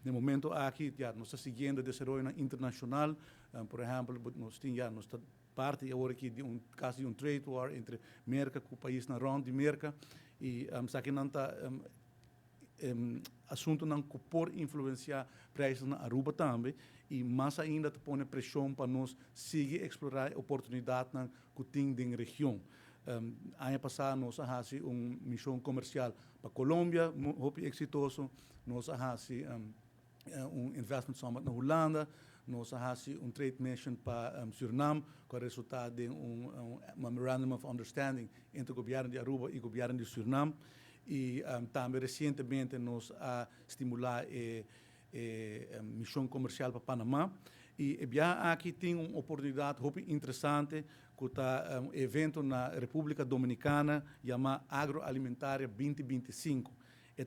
Na momento aki, ya, nos ta siguiendo desaroyo internacional, por ehempel, nos tin ya, nos ta parti awor aki di un casi un trade war entre Merca cu paisnan rond di Merca y esaki nan ta asuntonan cu por influencia prijs na Aruba tambe y mas ainda ta pone presion pa nos sigui explora oportunidad cu tin den region. Aña pasa nos a haci un mision comercial pa Colombia, hopi exitoso, nos a haci un investment summit na Hulanda, nos a haci un trade mission pa Suriname, cu a resulta den un memorandum of understanding entre gobierno di Aruba y gobierno di Suriname. Y tambe recientemente nos a stimula e mision comercial pa Panama. Y aki tin un oportunidad hopi interesante cu ta un evento na Republica Dominicana yama Agroalimentaria 2025.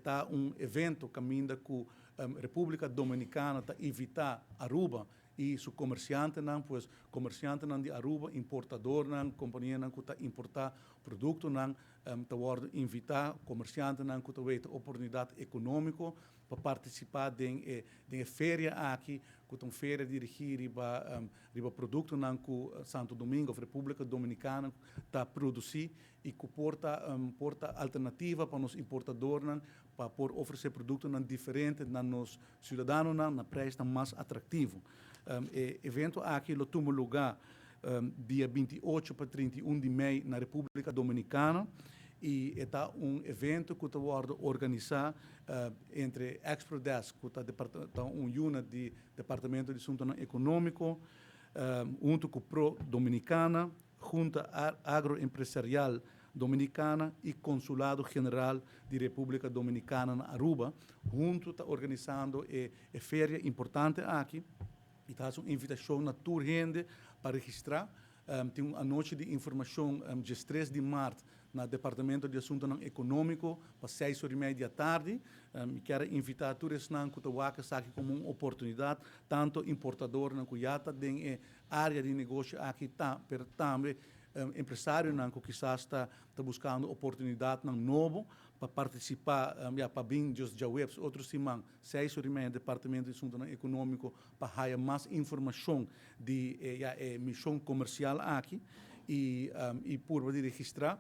Ta un evento caminda cu Republica Dominicana ta invita Aruba y su comerciantenan, pues comerciantenan di Aruba, importadornan, companianan cu ta importa productonan, ta wordo invita, comerciantenan cu ta wak oportunidad economico pa participa den e feria aki, cu ta un feria dirigi riba productonan cu Santo Domingo, Republica Dominicana, ta produci y cu por ta alternativa pa nos importadornan pa por ofrece productonan diferente na nos ciudadanonan na prijs mas atractivo. E evento aki lo tuma luga dia 28 pa 31 di mei na Republica Dominicana y ta un evento cu ta organisa entre Exprodesk, cu ta un unit di Departamento di Asunto Economico, hunto cu Pro Dominicana, Junta Agroempresarial Dominicana y Consulado General di Republica Dominicana na Aruba, hunto ta organisando e feria importante aki. Y ta un invitacion na tur hende pa registra. Tin un anochi di informacion dia 3 di maart na Departamento di Asunto Economico pa 6:30 di atardi. Mi kier invita tur esnan cu ta wak esaki como un oportunidad, tanto importadornan cu ya ta den e area di negoshi aki, ta, pero tambe empresarionan cu kisas ta buscando oportunidadnan nobo pa participa, ya, pa bin just diahuebs, otro siman, 6:30, Departamento di Asunto Economico pa haya mas informacion di ya, mision comercial aki y por di registra.